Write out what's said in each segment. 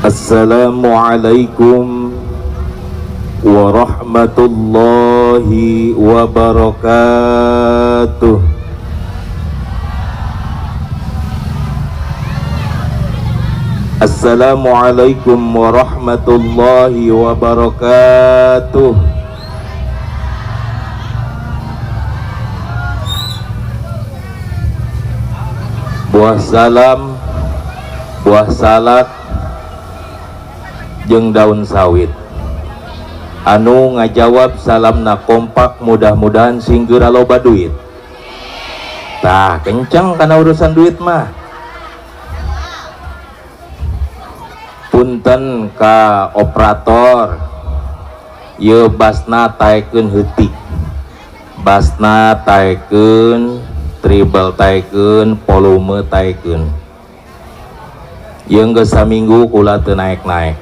Assalamualaikum warahmatullahi wabarakatuh. Assalamualaikum warahmatullahi wabarakatuh. Buah salam, buah salak, jeung daun sawit. Anu ngajawab salamna kompak, mudah-mudahan sing geura loba duit. Tah, kencang kana urusan duit mah. Punten ka operator, ieu basna taekeun heutik, basna taekeun, treble taekeun, volume taekeun. Ieu geus saminggu kula teu naek-naek.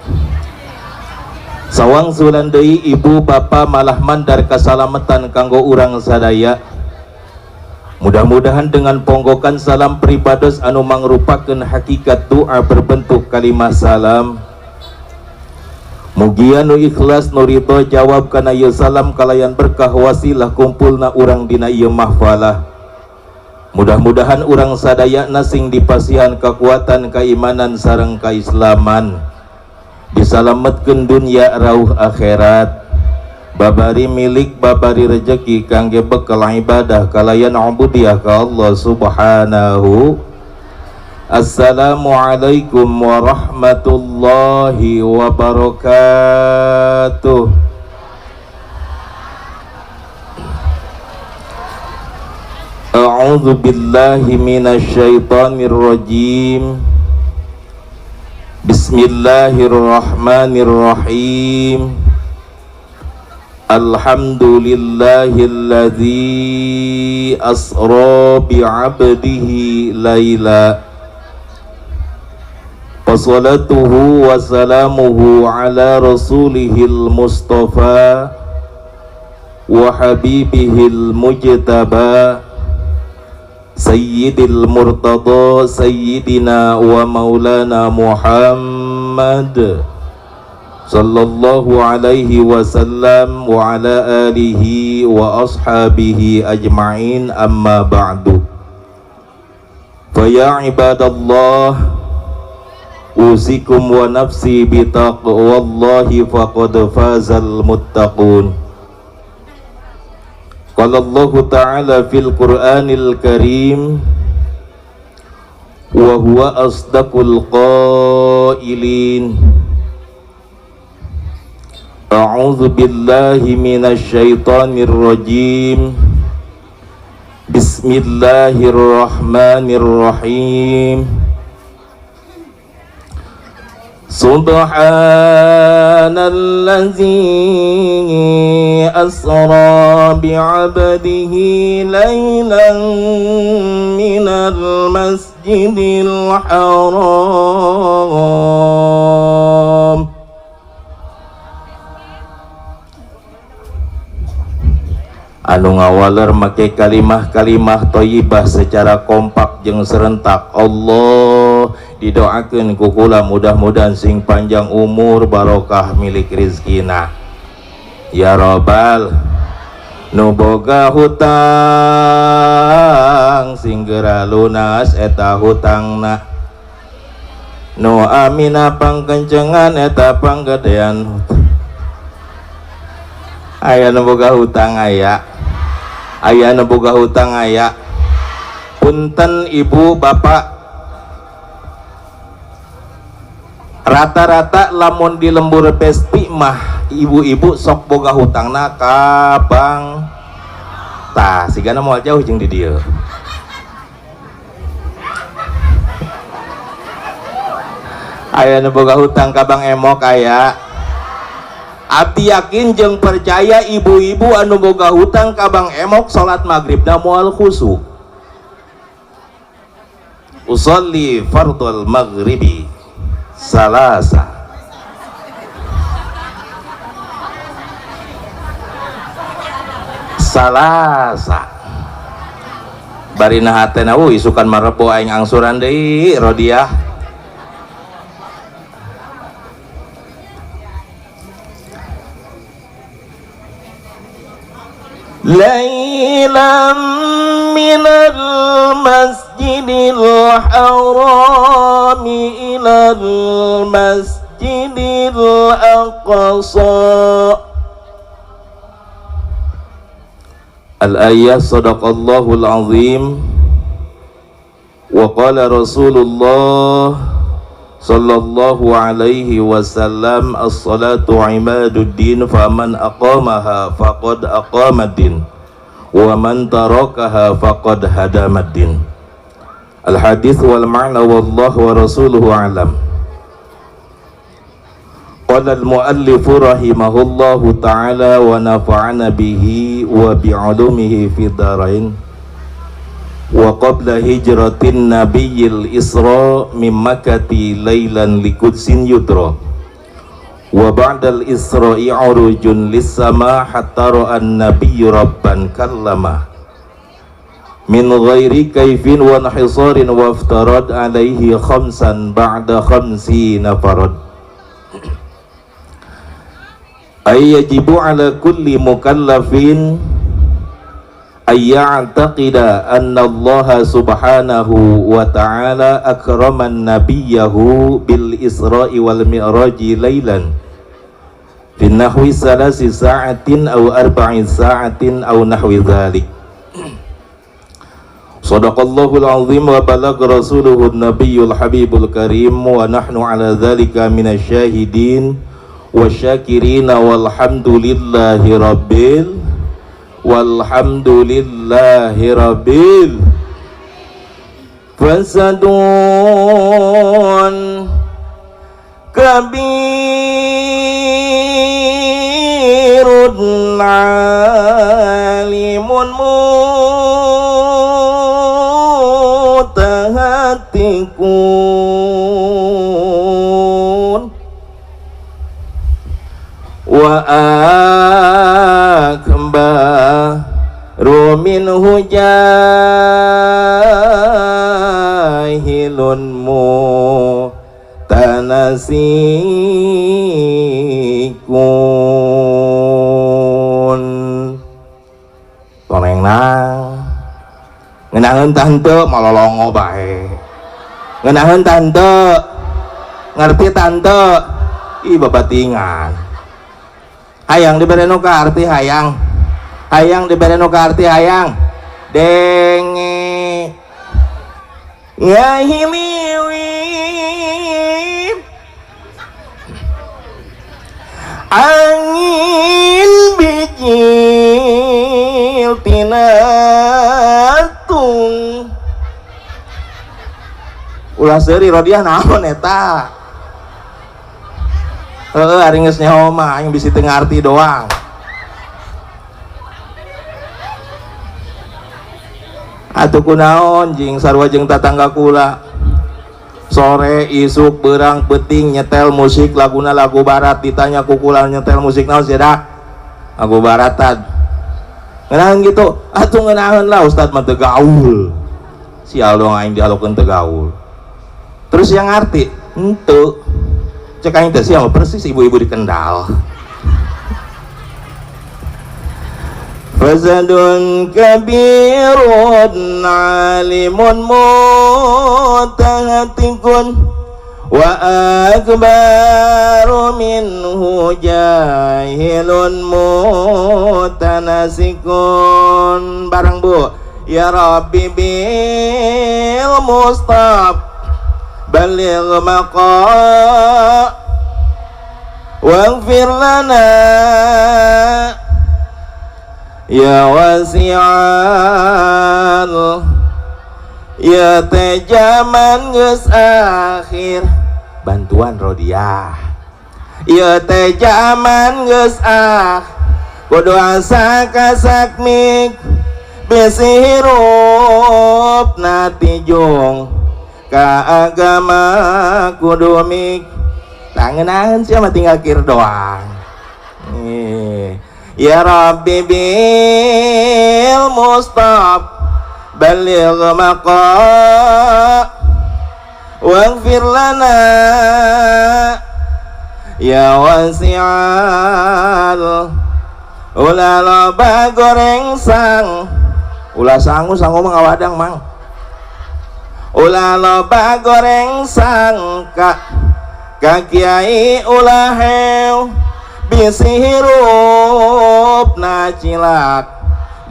Sawang sulan deui ibu bapa malah mandar kasalamatan kanggo urang sadaya. Mudah-mudahan dengan ponggokan salam pribados anu mangrupakeun hakikat doa berbentuk kalimah salam. Mugia nu ikhlas nu ridho jawab kana ieu salam kalayan berkah wasilah kumpulna urang dina ieu mahfalah. Mudah-mudahan urang sadayana sing dipasihan kekuatan keimanan sareng keislaman. Disalametkeun dunia rauh akhirat. Babari milik babari rejeki kangge bekal ibadah kalayan ubudiyah ka Allah Subhanahu. Assalamualaikum warahmatullahi wabarakatuh. A'udzu billahi minasyaitonir rajim. Bismillahirrahmanirrahim. Alhamdulillahilladzi asra bi'abdihi laila. Wassalatuhu wassalamuhu ala rasulihil mustafa wa habibihil mujtaba sayyidil murtada sayyidina wa maulana Muhammad sallallahu alaihi wasallam wa ala alihi wa ashabihi ajma'in, amma ba'du. Fa ya ibadallah, usikum wa nafsi bitaqwallahi faqad fazal muttaqun. Qala Allahu ta'ala fil Qur'anil Karim wa huwa asdaqul qailin. A'udzu billahi minasy syaithanir rajim. Bismillahirrahmanirrahim. Subhanallazi asra bi'abdihi laylan minal masjidil haram. Anu ngawaler make kalimah-kalimah thayyibah secara kompak jeung serentak. Allah didoakeun ku kula mudah-mudahan sing panjang umur barokah milik rizkina. Ya robbal, nu boga hutang sing geura lunas eta hutangna, nu amina pangkencengan eta panggedean. Aya nu boga hutang aya, aya nu boga hutang aya. Punten ibu bapak, rata-rata lamun di lembur Besti mah ibu-ibu sok boga hutangna ka bank. Tah sigana moal jauh jeung di dieu. Aya nu boga hutang ka Bank Emok aya. Abdi yakin jeung percaya ibu-ibu anu boga hutang ka Bank Emok salat maghribna moal khusyuk. Usolli fardhol maghribi salasa. Salasa. Barina hatena isukan marebo aing angsuran deui rodiah. ليلا من المسجد الحرام إلى المسجد الأقصى. Al-ayah sadaqallahul azim. Wa qala Rasulullah sallallahu alaihi wasallam, as-salatu imaduddin, faman aqamaha faqad aqamaddin, wa man tarakaha faqad hadamaddin. Al-hadits wal ma'na, wallahu wa rasuluhu a'lam. Qala al-muallif rahimahullahu ta'ala wa nafa'ana bihi wa bi'ulumihi fid darain. Wa qabla hijratin nabiyil isra min makkati laylan liqudsin yudra. Wa ba'dal isra'i urujun lis-sama hatta ra'an nabiyyu rabban kallama min ghairi kaifin wa inhisarin wa aftarad alaihi khamsan ba'da khamsina farad. Ay yajibu ala kulli mukallafin ay ya'taqida anna Allah subhanahu wa ta'ala akraman nabiyahu bil isra'i wal mi'raji laylan fi nahwi salasi sa'atin aw arba'i sa'atin aw nahwi dhalik. Sadaqallahul azim wa balagha rasuluhu an-nabiyyul habibul karim wa nahnu ala dhalika minasyahidin wasyakirin walhamdulillahi rabbil walhamdulillahi rabbil. Fasadun kabirun alimun mutahatikun wa akbaru minhu jahilun mutanasikun. Toneng nang ngenaheun tante malolongo bae, ngenaheun tante ngerti tante, ih babatingan. Hayang dibere nu kaarti hayang, hayang dibere nu kaarti hayang, denge ngahiliwi angin bijil tinatung. Ulah seuri rodiah naon eta. Heeh, ari geus nyaho mah aing bisi teu ngarti doang. Atuh kunaon jeung sarua jeung tatangga kula. Sore isuk beurang peuting nyetel musik laguna lagu barat, ditanya ku kula nyetel musik naon sia dak? Lagu baratan. Ngeunaheun gitu. Atuh ngeunaheun lah ustad mah teu gaul. Sial dong aing dialokeun teu gaul. Terus yang ngarti henteu. Cek aing teh sia persis ibu-ibu di Kendal. Fasadun kabirun alimun mutahatikun wa akbaru minhu jahilun mutanasikun. Bareng bu, ya Rabbi bil mustaf baligh maqa waghfir lana ya wasi'al. Ya teh jaman geus akhir, bantuan rodiah. Ya teh jaman geus ah, kudu asa kasakmik bisi hirup natijung ka agama kudu mik. Tangenahan sia mah tinggal kir doang. Ya Rabbi bil mustaf baligh maqa waghfir lana ya wasi'al. Ulah loba goreng sang, ulah sangu sangu mah ngawadang mang. Ulah loba goreng sangka ka kiai, ulah hew bisi hirup na cilak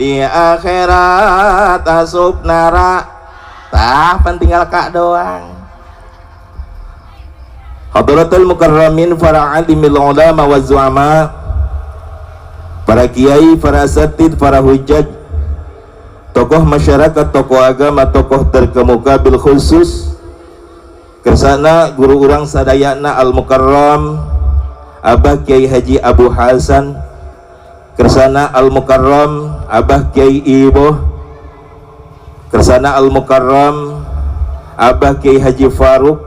di akhirat asup nara. Tah pan tinggal kak doang. Hadratul mukarramin, para alimil ulama wa zu'ama, para kiai, para asatid, para hujaj, tokoh masyarakat, tokoh agama, tokoh terkemuka, bil khusus kersana guru urang sadayana al mukarram Abah Kiai Haji Abu Hasan, kersana al mukarram Abah Kiai Iboh, kersana al mukarram Abah Kiai Haji Faruk,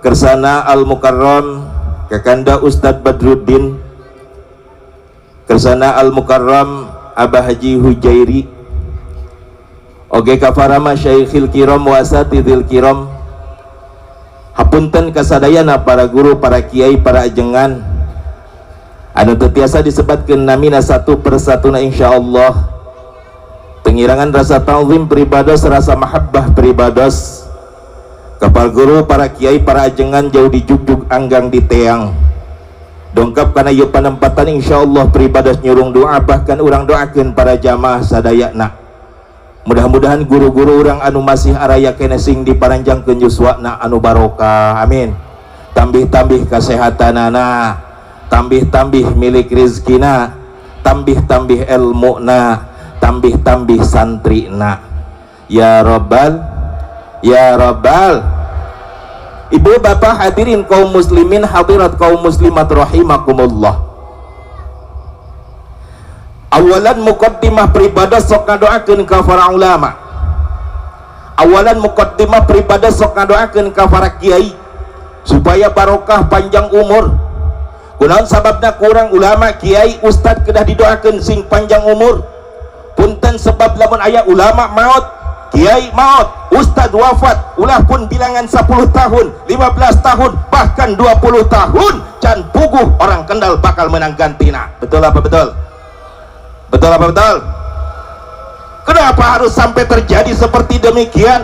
kersana al mukarram Kakanda Ustadz Badruddin, kersana al mukarram Abah Haji Hujairi, oge kafara masyaikhil kiram wa asatidil kiram. Hapunten kasadayana para guru, para kiai, para ajengan anu teu tiasa disebatkeun namina satu persatuna, insyaallah pengirangan rasa ta'zim pribados, rasa mahabbah pribados kapal guru, para kiai, para ajengan jauh dijugjug anggang di teang dongkap kana ieu panempatan. Insyaallah pribados nyurung doa, bahkan urang doakeun para jamaah sadayana. Mudah-mudahan guru-guru urang anu masih araya keneh sing diparanjangkeun yuswana anu barokah, amin. Tambih-tambih kasehatanana, tambih-tambih milik rizkina, tambih-tambih ilmuna, tambih-tambih santrina, ya robbal ya robbal. Ibu bapak hadirin kaum muslimin, hadirat kaum muslimat rahimakumullah. Awalan muqaddimah pribados sok ngadoakeun ka para ulama. Awalan muqaddimah pribados sok ngadoakeun ka para kiai supaya barokah, panjang umur. Kunaon sababna kurang ulama, kiai, ustad kedah didoakeun sing panjang umur? Punten, sebab lamun aya ulama maut, kiai maut, ustad wafat, ulah pun bilangan 10 tahun, 15 tahun, bahkan 20 tahun can puguh orang Kendal bakal menang gantina. Betul apa betul? Betul apa betul? Kenapa harus sampai terjadi seperti demikian?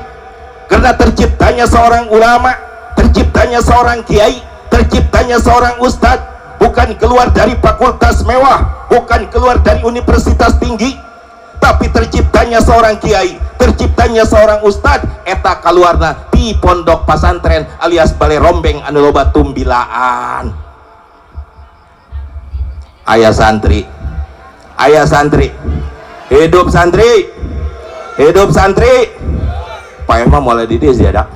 Karena terciptanya seorang ulama, terciptanya seorang kiai, terciptanya seorang ustadz bukan keluar dari fakultas mewah, bukan keluar dari universitas tinggi, tapi terciptanya seorang kiai, terciptanya seorang ustadz eta kaluarna di pondok pasantren alias balai rombeng anu loba tumbilaan. Ayah santri, ayah santri, hidup santri, hidup santri. Pak Emma mulai didis ya dak.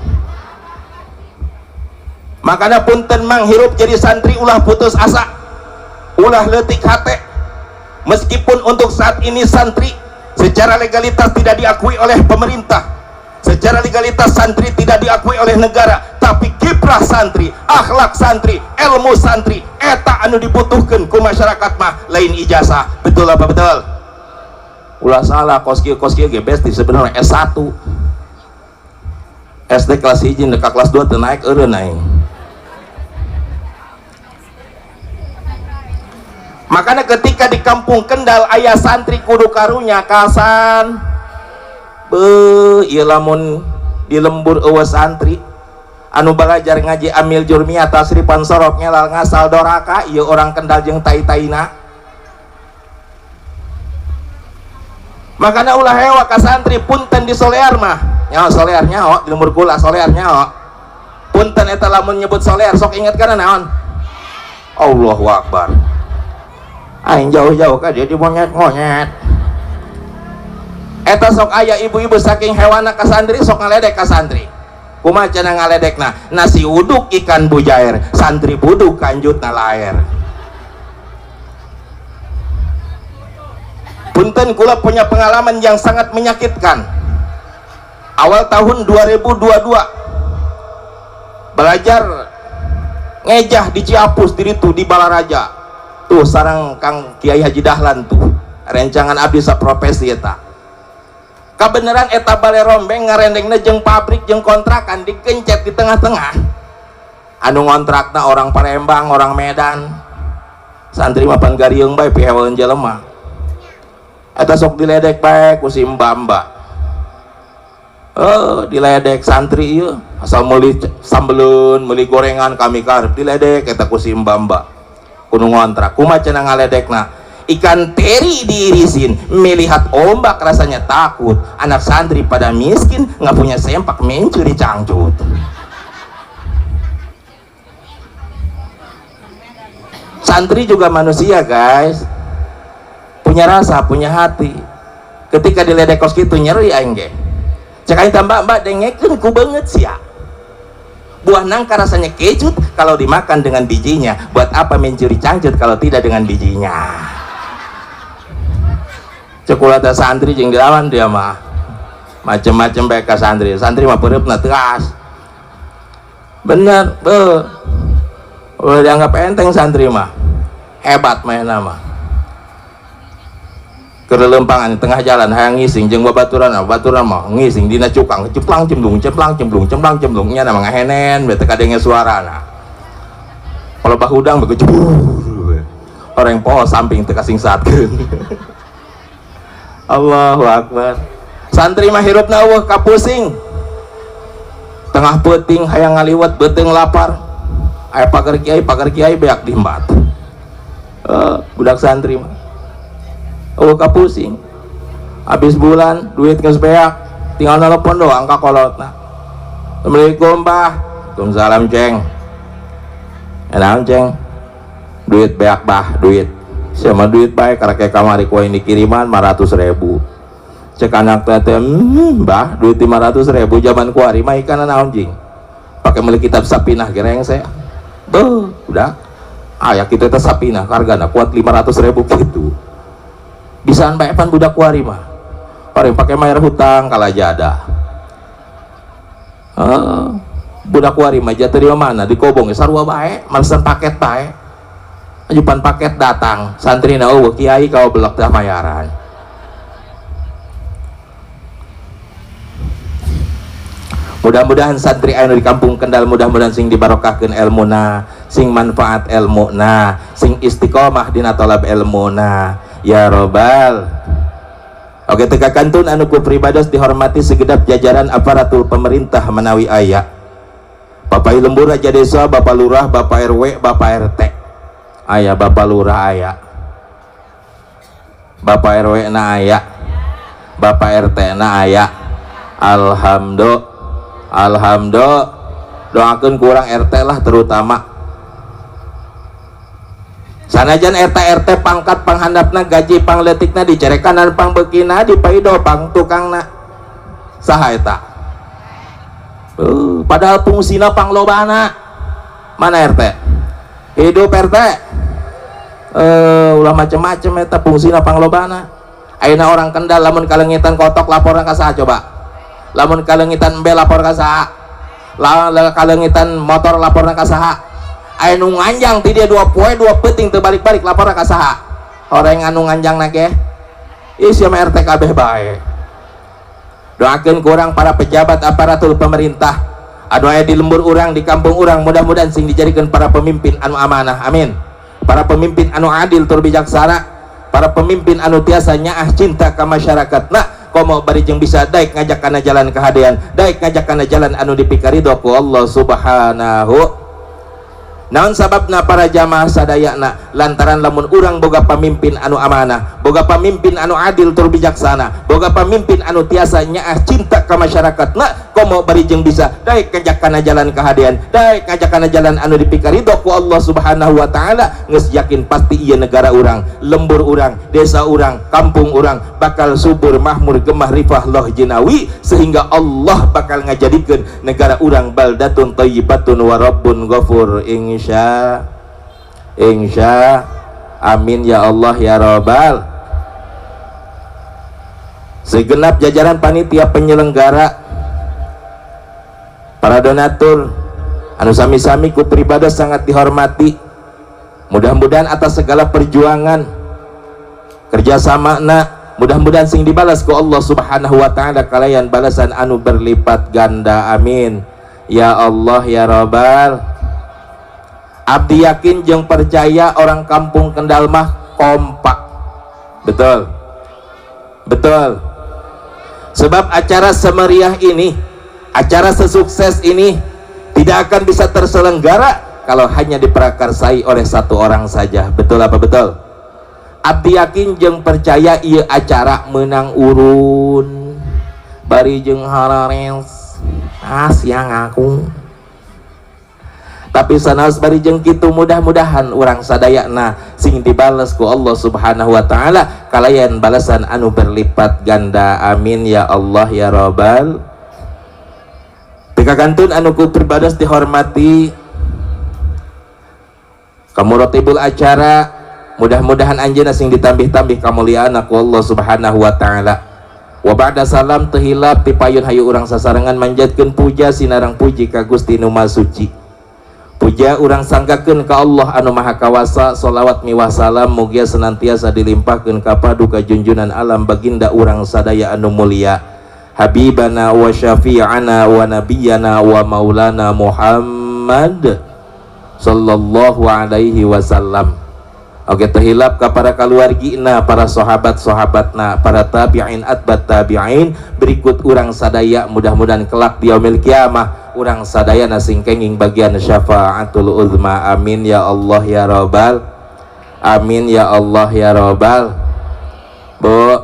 Makanya punten mang, hirup jadi santri ulah putus asa, ulah letik hate. Meskipun untuk saat ini santri secara legalitas tidak diakui oleh pemerintah, secara legalitas santri tidak diakui oleh negara, tapi kiprah santri, akhlak santri, ilmu santri eta anu dibutuhkan ku masyarakat mah, lain ijazah. Betul apa betul? Ulah salah, kos kieu kos kieu ge besti sebenarnya S1 SD kelas 1 dekat kelas 2 teu naik eureun aing. Makanya ketika di kampung Kendal ayah santri kudu karunya kasan be ieu lamun di lembur eueuh santri anu belajar ngaji amil jurmiyah tasrifan sorok ngelal ngasal doraka ieu orang Kendal jeung tai-taina. Makanya ulah hewa ka santri, punten di solear mah nyaho solear, nyaho di lembur kula solear nyaho. Punten eta lamun nyebut solear sok inget kana naon? Allahu Akbar. Aing jauh-jauh ka dia di monyet-monyet. Eta sok aya ibu-ibu saking hewana ka santri sok ngaledek ka santri. Kumaha cenah ngaledekna? Nasi uduk ikan bujair, santri buduk kanjutna laer. Punten kula punya pengalaman yang sangat menyakitkan. Awal tahun 2022 belajar ngejah di Ciapus diritu di Balaraja. Tuh sarang Kang Kiai Haji Dahlan tuh rencangan abdi saprofesi eta. Kabeneran eta bale rombeng ngarendengna jeung pabrik jeung kontrakan dikencet di tengah-tengah. Anu ngontrakna orang Palembang, orang Medan. Santri mah pan garieung bae piheweun jelema. Eta sok diledek bae ku si mbak-mbak. Diledek santri ieu asal meuli sambeleun, meuli gorengan kami karep diledek eta ku si mbak-mbak. Kudu ngontrak. Kumaha cenah ngaledekna? Ikan teri diirisin, melihat ombak rasanya takut. Anak santri pada miskin, nggak punya sempak mencuri cangcut. Santri juga manusia guys, punya rasa, punya hati. Ketika diledek kos kitu nyeri aing ge. Cek aing tambah mbak dengekeun ku beungeut sia. Buah nangka rasanya kecut kalau dimakan dengan bijinya. Buat apa mencuri cangcut kalau tidak dengan bijinya? Cekulata santri jeung dilawan dia mah. Macem-macem bae ka santri. Santri mah peureupna teas. Bener, beuh. Ulah dianggap enteng santri mah. Hebat mainna mah. Keur lelempangan di tengah jalan hayang ngising jeung babaturan, babaturan mah ngising dina cukang, ceplang cemplung, ceplang cemplung, cemplang cemplung nya mah ngahenen bete kadenge suarana. Kalau bahudang begitu jebur. Orang poho samping teu kasingsatkeun. Allahu akbar. Santri mah hirupna eueuh kapusing. Tengah peuting hayang ngaliwet beuteung lapar. Aya pagar kiai beak dimbat. Budak santri mah eueuh kapusing. Habis bulan duit geus beak, tinggal nelpon doang ka kolotna. Assalamualaikum bah. Waalaikumsalam ceng. Naon ceng? Duit beak bah, duit. Siapa duit bae karek kamari ku aing dikiriman 500.000. Cek anak teh, bah, duit 500.000 zaman kuari mah ikan naon jing. Pake meuli kitab Sapinah gereng saya. Beuh, udah. Aya kitu teh Sapinah hargana kuat 500.000 kitu. Bisaan bae pan budak kuari mah. Paling pake mayar hutang kalajada. Budak kuari mah jatuh di mana dikobong sarua bae, malesan paket bae. Ajupan paket datang, santrina eueuh kiai kau belak teh mayaran. Mudah-mudahan santri anu di kampung Kendal mudah-mudahan sing dibarokahkeun elmuna, sing manfaat elmuna, sing istiqomah dina talab elmuna. Ya robbal. Oke, teka kantun anu ku pribados dihormati segenap jajaran aparatur pemerintah menawi aya. Bapak Lembur Raja Desa, Bapak Lurah, Bapak RW, Bapak RT. Aya Bapak Lurah aya. Bapak RW na aya. Bapak RT na aya. Alhamdulillah. Alhamdulillah. Doakeun kurang RT lah terutama. Sanajan RT RT pangkat panghandapna gaji pangletikna dicerekanan pangbeukina dipaido pang tukangna. Saha eta? Padahal fungsina panglobana. Mana RT? Hidup RT. Ulah macem-macem eta fungsina panglobana. Ayeuna orang Kendal lamun kalengitan kotok laporan ka saha coba? Lamun kalengitan embe lapor ka saha? Lamun kalengitan motor laporna ka saha? Aya nu nganjang ti dia 2 poe 2 peuting teu balik-balik laporna ka saha? Horeng anu nganjangna ge. Ih sia mah RT kabeh bae. Doakeun kurang para pejabat aparatur pemerintah. Anu aya di lembur urang di kampung urang mudah-mudahan sing dijadikeun para pemimpin anu amanah. Amin. Para pemimpin anu adil tur bijaksana, para pemimpin anu tiasa nyaah cinta ka masyarakatna. Komo bari jeung bisa daek ngajak kana jalan kahadean, daek ngajak kana jalan anu dipikaridho ku Allah Subhanahu. Naon sababna para jamaah sadayana? Lantaran lamun urang boga pamimpin anu amanah, boga pamimpin anu adil tur bijaksana, boga pamimpin anu tiasa nyaah cinta ka masyarakatna, komo bari jeung bisa daek ngajak kana jalan kahadean, daek ngajak kana jalan anu dipikaridho ku Allah Subhanahu wa taala, geus yakin pasti ieu negara urang, lembur urang, desa urang, kampung urang bakal subur, mahmur, gemah, rifah, loh jinawi, sehingga Allah bakal ngajadikeun negara urang baldatun thayyibatun wa rabbun ghafur. Insya amin ya Allah ya robbal. Segenap jajaran panitia penyelenggara, para donatur anu sami-sami ku pribadi sangat dihormati. Mudah-mudahan atas segala perjuangan kerjasamana mudah-mudahan sing dibalas ku Allah Subhanahu wa taala kalayan balasan anu berlipat ganda. Amin ya Allah ya robbal. Abdi yakin jeung percaya orang kampung Kendal mah kompak. Betul. Betul. Sebab acara semeriah ini, acara sesukses ini tidak akan bisa terselenggara kalau hanya diprakarsai oleh satu orang saja. Betul apa betul? Abdi yakin jeung percaya ieu acara menang urun bari jeung harares siang aku. Tapi sanaos bari jeung kitu mudah-mudahan urang sadayana sing dibales ku Allah Subhanahu wa taala kalayan balasan anu berlipat ganda. Amin ya Allah ya Rabbal. Teka kantun anu ku pribados dihormati kamurotibul acara, mudah-mudahan anjeunna sing ditambih-tambih kamuliaan ku Allah Subhanahu wa taala. Wa ba'da salam teu hilap ti payun hayu urang sasarengan manjatkeun puja sinarang puji ka Gusti Nu Maha Suci. Puja urang sanggakeun ka Allah anu Maha Kawasa, solawat miwah salam mugia senantiasa dilimpahkeun ka paduka junjunan alam baginda urang sadaya anu mulia, habibana wa syafi'ana wa nabiyana wa maulana Muhammad sallallahu alaihi wasallam. Oke, terhilap ka para kaluargina, para sahabat-sahabatna, para tabi'in atbat tabi'in, berikut urang sadaya mudah-mudahan kelak di yaumil kiamah urang sadaya sing kenging bagian syafaatul uzma. Amin ya Allah ya Rabbal. Amin ya Allah ya Rabbal. Bu,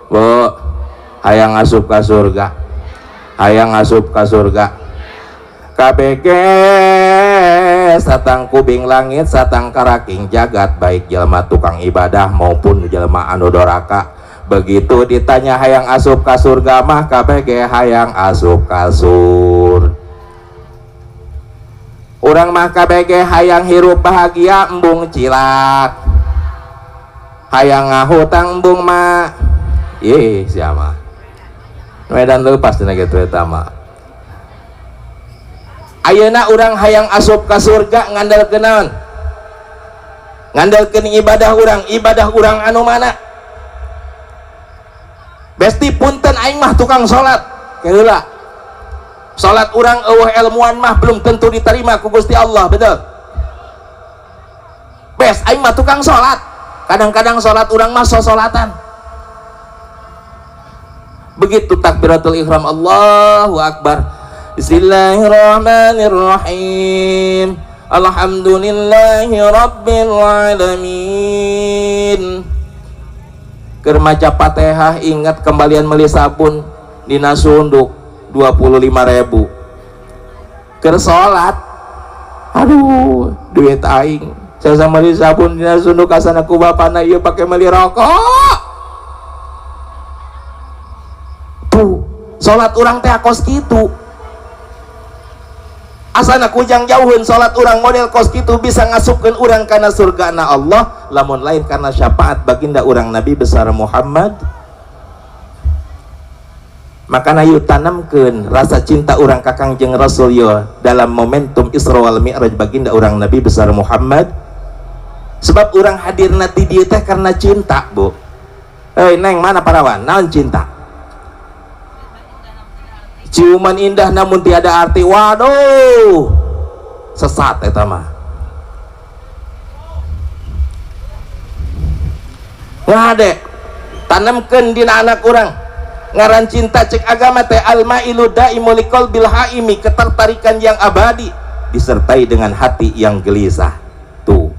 bu, hayang asup ka surga, hayang asup ka surga. KBG satang kubing langit satang karaking jagat, baik jelma tukang ibadah maupun jelma anu doraka. Begitu ditanya hayang asup ka surga mah KBG hayang asup ka surga. Urang mah KBG hayang hirup bahagia embung cilak, hayang ngahutang embung mah ih siapa medan lepas dina kitu eta mah. Ayeuna urang hayang asup ka surga ngandalkeun naon? Ngandalkeun ibadah urang, ibadah urang anu mana? Besti punten aing mah tukang salat. Keheula. Salat urang eueuh ilmuan mah belum tentu diterima ku Gusti Allah, betul? Bes aing mah tukang salat. Kadang-kadang salat urang mah sosolatan. Begitu takbiratul ihram Allahu akbar. Bismillahirrahmanirrahim. Alhamdulillahi rabbil alamin. Keur maca Fatihah ingat kembalian meuli sabun dina sunduk 25.000. Keur salat aduh duit aing saya meuli sabun dina sunduk kasana ku bapana ieu pake meuli rokok. Tuh, salat urang teh kos kitu. Asana kujang jauhun salat urang model kos kitu bisa ngasupkeun urang kana surgana Allah, lamun lain karena syafaat baginda urang Nabi besar Muhammad. Makana yuk tanamkeun rasa cinta urang ka Kangjeng Rasul yo dalam momentum Isra wal Mi'raj baginda urang Nabi besar Muhammad. Sebab urang hadirna ti dieu teh karena cinta, Bu. Hei neng, mana parawan? Naon cinta? Ciuman indah namun tiada arti. Waduh, sesat eta mah. Ngade, tanamkeun dina anak urang. Ngaran cinta cek agama teh al-mailu daimu liqalbil haimi, ketertarikan yang abadi disertai dengan hati yang gelisah. Tuh.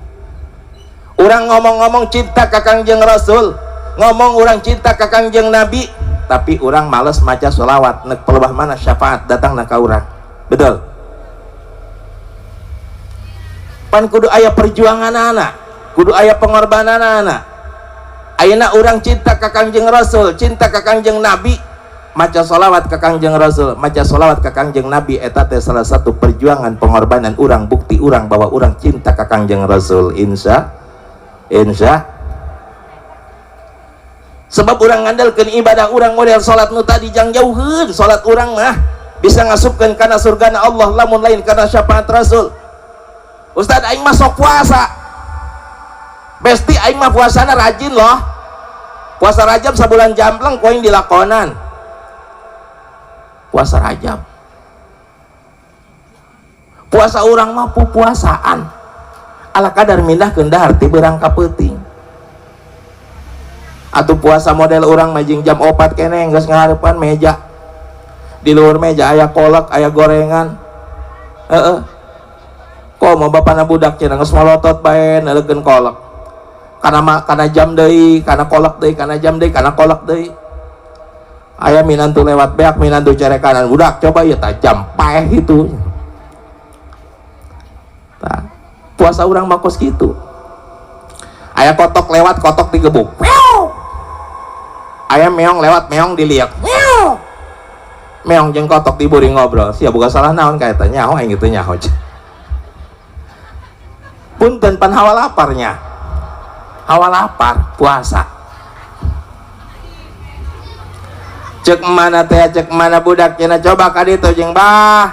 Urang ngomong-ngomong cinta ka Kangjeng Rasul, ngomong urang cinta ka Kangjeng Nabi, tapi orang males maca sholawat, nek pelebah mana syafaat datang nak ka urang. Betul? Pan kudu aya perjuangan anak, kudu aya pengorbanan anak. Ayeuna urang cinta ka Kangjeng Rasul, cinta ka Kangjeng Nabi, maca sholawat ka Kangjeng Rasul, maca sholawat ka Kangjeng Nabi, eta teh salah satu perjuangan pengorbanan urang, bukti urang bahwa urang cinta ka Kangjeng Rasul. Insya insya. Sebab urang ngandalkeun ibadah urang model salat nu tadi jang jauheun salat urang mah bisa ngasupkeun kana surgana Allah lamun lain karena syafaat Rasul. Ustaz aing mah sok puasa. Besti aing mah puasana rajin loh. Puasa Rajab sabulan jampleng ku aing dilakonan. Puasa Rajab. Puasa urang mah pupuasaan. Ala kadar mindahkeun dahar ti beurang ka peuting. Atuh puasa model urang mah jeung jam 4 keneh geus ngahareupan meja. Di luhur meja aya kolak, aya gorengan. Heeh. Komo bapana budak cenah geus molotot bae neuleukeun kolak. Kana jam deui, kana kolak deui, kana jam deui, kana kolak deui. Aya minantu lewat beak, minantu cerekanan budak coba ieu tah jam paeh itu. Tah, puasa urang mah kos kitu. Aya kotok lewat, kotok digebuk. Aya meong lewat, meong diliak. Meong jeung kotok diburi ngobrol. Sia boga salah naon ka eta nyaho aing kitu nyaho. Punten pan hawa laparnya. Hawa lapar puasa. Cek mana teh, cek mana budak cenah coba ka ditu jeung bah.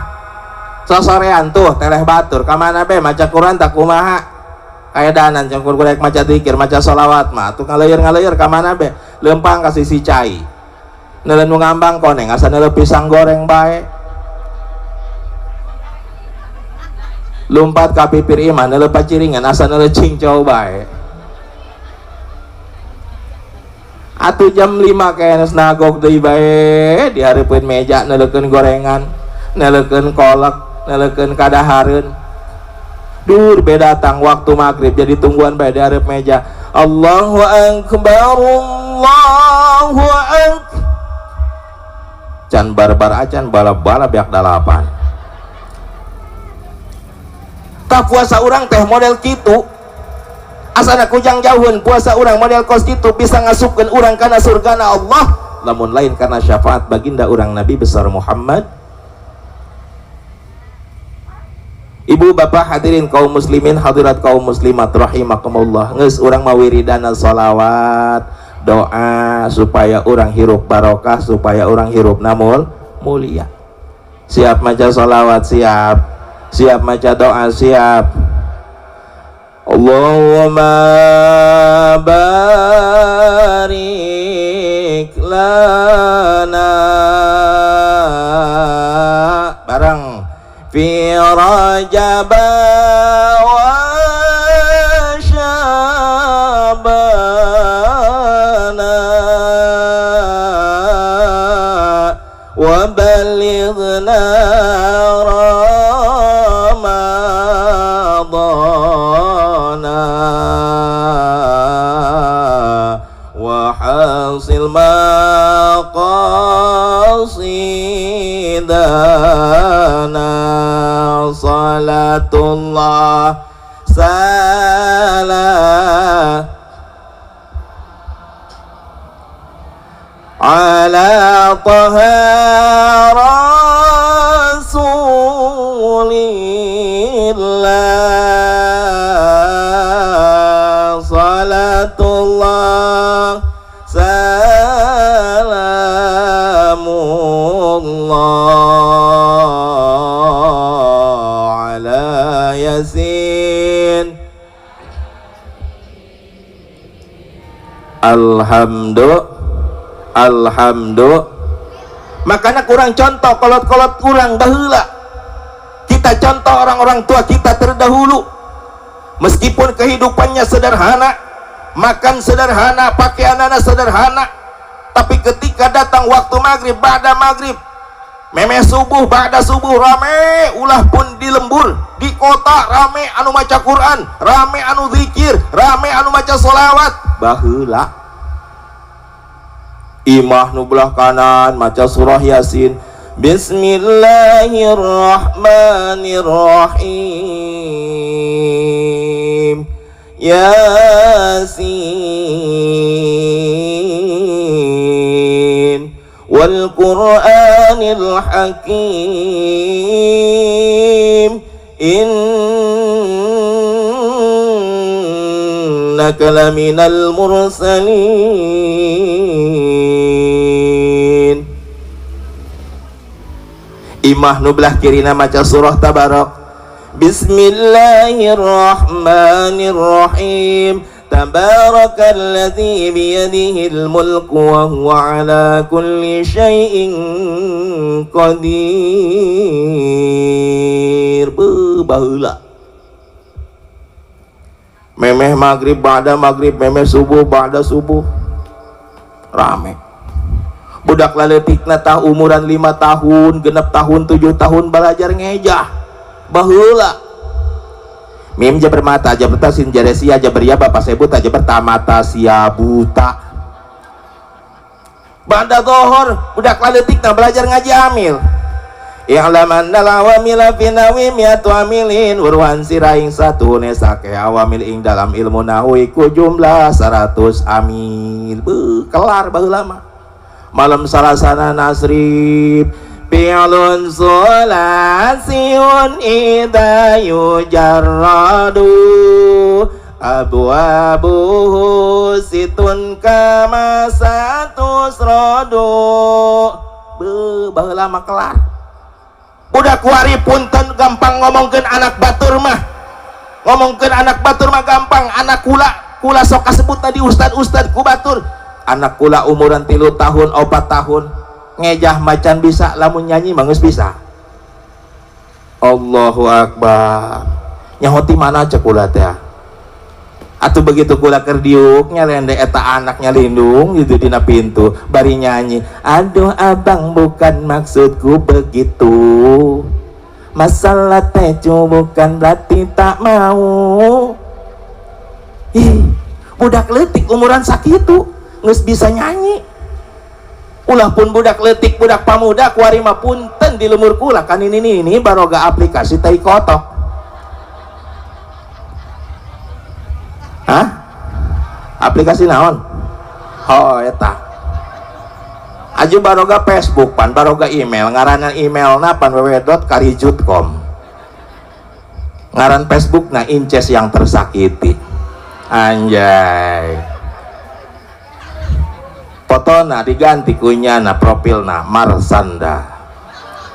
Sosorean tuh teleh batur ka mana be maca Quran tak kumaha. Kaedanan jeung kur rek maca zikir, maca sholawat mah atuh ngaleuyeur-ngaleuyeur ka mana be leumpang ka sisi cai. Neuleun nu ngambang koneng asa neuleuh pisang goreng bae. Lumpat ka pipir imah neuleuh paciringan asa neuleuh cincau bae. Atuh jam 5 kenes nagog deui bae dihareupeun meja neuleukeun gorengan, neuleukeun kolak, neuleukeun kadahareun. Dur be datang waktu maghrib jadi tungguan bae di hareup meja. Allahu akbar, Allahu akbar. Can barbar acan bala-bala beak dalapan. Tah puasa urang teh model kitu. Asana kujang jauheun puasa urang model kos kitu bisa ngasupkeun urang kana surgana Allah. Lamun lain karena syafaat baginda urang Nabi besar Muhammad. Ibu bapak hadirin kaum muslimin hadirat kaum muslimat rahimakumullah. Geus urang mah wiridana sholawat, doa supaya urang hirup barokah, supaya urang hirup namul mulia. Siap maca sholawat, siap. Siap maca doa, siap. Allahumma barik lana bareng fi Rajab wa Sya'bana wa balighna Ramadana wa hasil maqasidana salatullah salam ala taha rasulillah salatullah salamullah ala yasin. Alhamdulillah, alhamdulillah. Makanya kurang contoh kolot-kolot kurang baheula. Kita contoh orang-orang tua kita terdahulu. Meskipun kehidupannya sederhana, makan sederhana, pakaianana sederhana, tapi ketika datang waktu maghrib, ba'da maghrib, memeh subuh, ba'da subuh, rame ulah pun di lembur, di kota rame anu maca Quran, rame anu zikir, rame anu maca sholawat. Baheula imah nu belah kanan maca surah Yasin, Bismillahirrahmanirrahim, Yasin wal Qur'anil Hakim, innaka laminal mursalin. Imah nu belah kirina maca surah Tabarak, Bismillahirrahmanirrahim, Tabarakalladzi biyadihil mulku wa huwa ala kulli syai'in qadir. Baheula Memeh maghrib ba'da maghrib, memeh subuh ba'da subuh. Rame. Budak laletikna tah umuran 5 tahun, 6 tahun, 7 tahun belajar ngejah. Baheula. Mim jaber mata, jaber ta sin jaresia, jaber ya bapak sebuta, jaber tamata sia buta. Ba'da zuhur, budak laletikna belajar ngaji amil. I'lam anna al-awamila fi nahwi mi'atu amilin urwan siraing satu nesake awamil ing dalam ilmu nahwi ku jumlah 100 amil. Beuh, kelar baheula mah. Malam salasana nasrib fi'lun sulasiyun idza yujarradu abwabuhu situn kama satusradu. Beuh, baheula mah kelar. Budak kuari punten gampang ngomongkeun anak batur mah. Ngomongkeun anak batur mah gampang. Anak kula, kula sok kasebut tadi ustad-ustad ku batur. Anak kula umuran 3 tahun, 4 tahun ngejah macan bisa, lamun nyanyi mah geus bisa. Allahu akbar. Nyaho ti mana cek kula teh? Atuh begitu kula keur diuk nyalende eta anaknya lindung gitu dina pintu bari nyanyi. Aduh abang bukan maksudku begitu. Masalah tecu bukan berarti tak mau. Ih, budak leutik umuran sakitu geus bisa nyanyi. Ulah pun budak leutik budak pamuda kuari mah punten di lemur kula kan ini baroga aplikasi tai kotok. Hah? Aplikasi naon? Oh eta. Aju baroga Facebook pan, baroga email, ngaranan emailna pan www.karijut.com. Ngaran Facebookna Inces yang tersakiti. Anjay. Fotona diganti kunyana profilna Marsanda.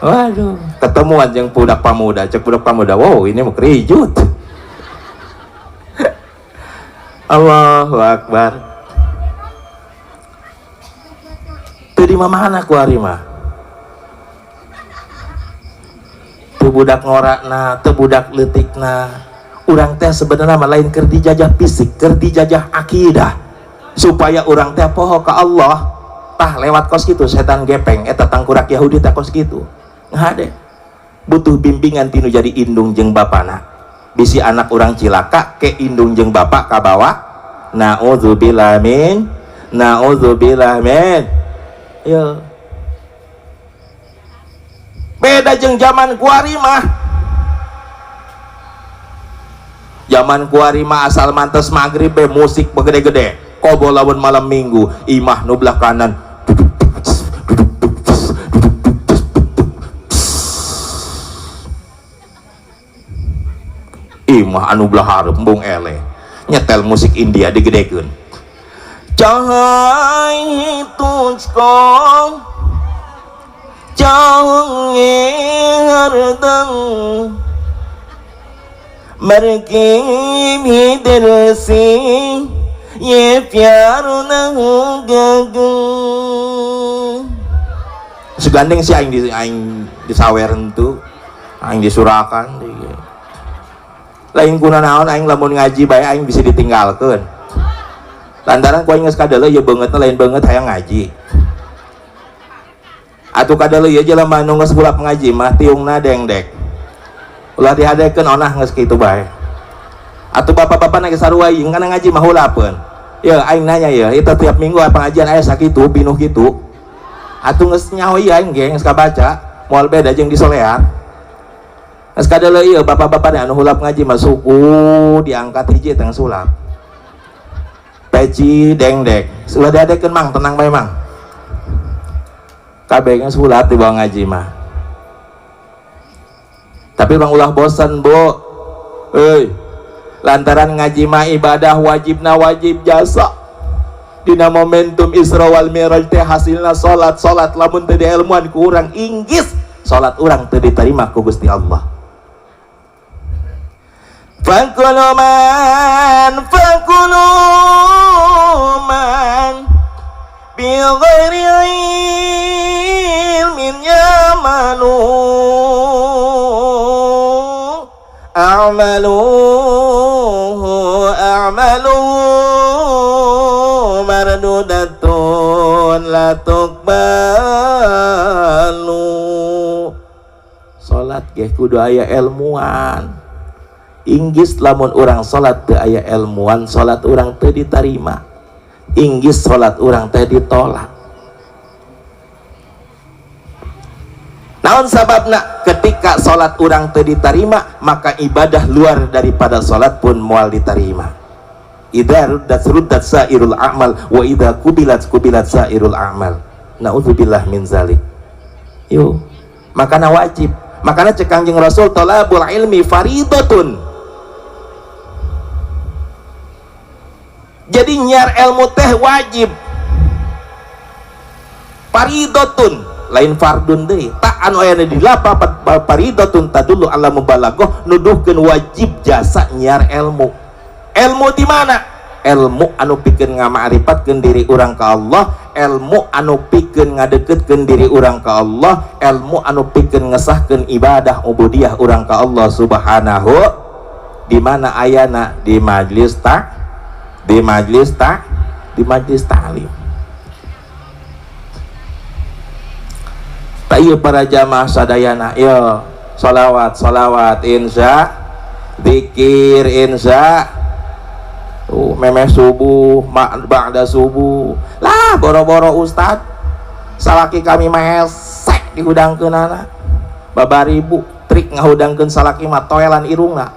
Waduh, ketemuan jeung budak pamuda, cek budak pamuda, wow ini mau kerijut. Allahu Akbar. Teu di mamana ku ari mah. Teu budak ngorakna, teu budak leutikna. Urang teh sebenarnya mah lain keur dijajah fisik, keur dijajah akidah. Supaya urang teh poho ka Allah. Tah lewat kos kitu setan gepeng eta tangkurak Yahudi teh kos kitu. Ngahade. Butuh bimbingan tinu jadi indung jeung bapana. Bisi anak urang cilaka ke indung jeung bapak kabawa. Na'udzubillah min, na'udzubillah min. Yo. Beda jeung zaman kuari mah. Zaman kuari mah asal mantes maghrib be musik begede-gede. Kobo lawan malam minggu, imah nu belah kanan. Imah anu belah hareup embung eleh nyetel musik India digedekeun. Cahai tujko jauhi hardam marki bhi dil se ye pyar na hoga. Segandeng si aing di aing disawer henteu, aing disurakan di. Lain kuna naon aing lamun ngaji bae aing bisa ditinggalkeun. Lantaran ku aing geus kadeuleu ieu beungeutna lain beungeut hayang ngaji. Atuh kadeuleu ieu jelema nu geus kulap ngaji mah tiungna dengdek. Ulah dihadekeun onah geus kitu bae. Atuh bapak-bapak na geus sarua jeung kana ngaji mah hulapeun. Ye aing nanya ye, itu tiap minggu pengajian aya sakitu pinuh kitu. Atuh geus nyaho ieu aing ge geus kabaca, moal beda jeung disolean. Geus kadeuleu ieu bapak-bapak anu hulap ngaji mah suku diangkat hiji teh sulap. Peci dengdek. Ulah diadekeun mang, tenang bae mang. Kabeh geus hulap dibawa ngaji mah. Tapi bang ulah bosan, Bu. Euy. Lantaran ngaji mah ibadah wajibna wajib jasa. Dina momentum Isra wal Mi'raj teh hasilna salat, salat lamun teu dielmuan ku urang inggis, salat urang teu diterima ku Gusti Allah. Fakulu man bi ghairi ilmin yamalu a'maluhu mardhudatun la tuqbalu. Salat ge kudu aya ilmuan. Inggis lamun urang salat teu aya ilmuan, salat urang teu ditarima. Inggis salat urang teh ditolak. Naon sababna? Ketika salat urang teu ditarima, maka ibadah luar daripada salat pun moal ditarima. Idza ruddat ruddat sairul a'mal wa idza qubilat qubilat sairul a'mal. Nauzubillah min zalik. Yo, makana wajib. Makana cek Kangjeng Rasul talabul ilmi faridatun. Jadi nyiar ilmu teh wajib. Faridatun, lain fardun deui. Tak anu aya di lapa faridatun tadullu ala mubalaghah, nuduhkeun wajib jasa nyiar ilmu. Ilmu di mana? Ilmu anu pikeun ngamakripatkeun diri urang ka Allah, ilmu anu pikeun ngadeukeutkeun diri urang ka Allah, ilmu anu pikeun ngesahkeun ibadah ubudiyah urang ka Allah Subhanahu. Di mana ayana? Di majlis tak, di majlis tak, di majlis ta'lim. Tak ieu para jamaah sadayana, ieu salawat, salawat insya, zikir insya. Memeh subuh, ba'da subuh. Lah boro-boro ustad, salaki kami mesek dihudangkeunana. Babaribu trik ngahudangkeun salaki mah toelan irungna.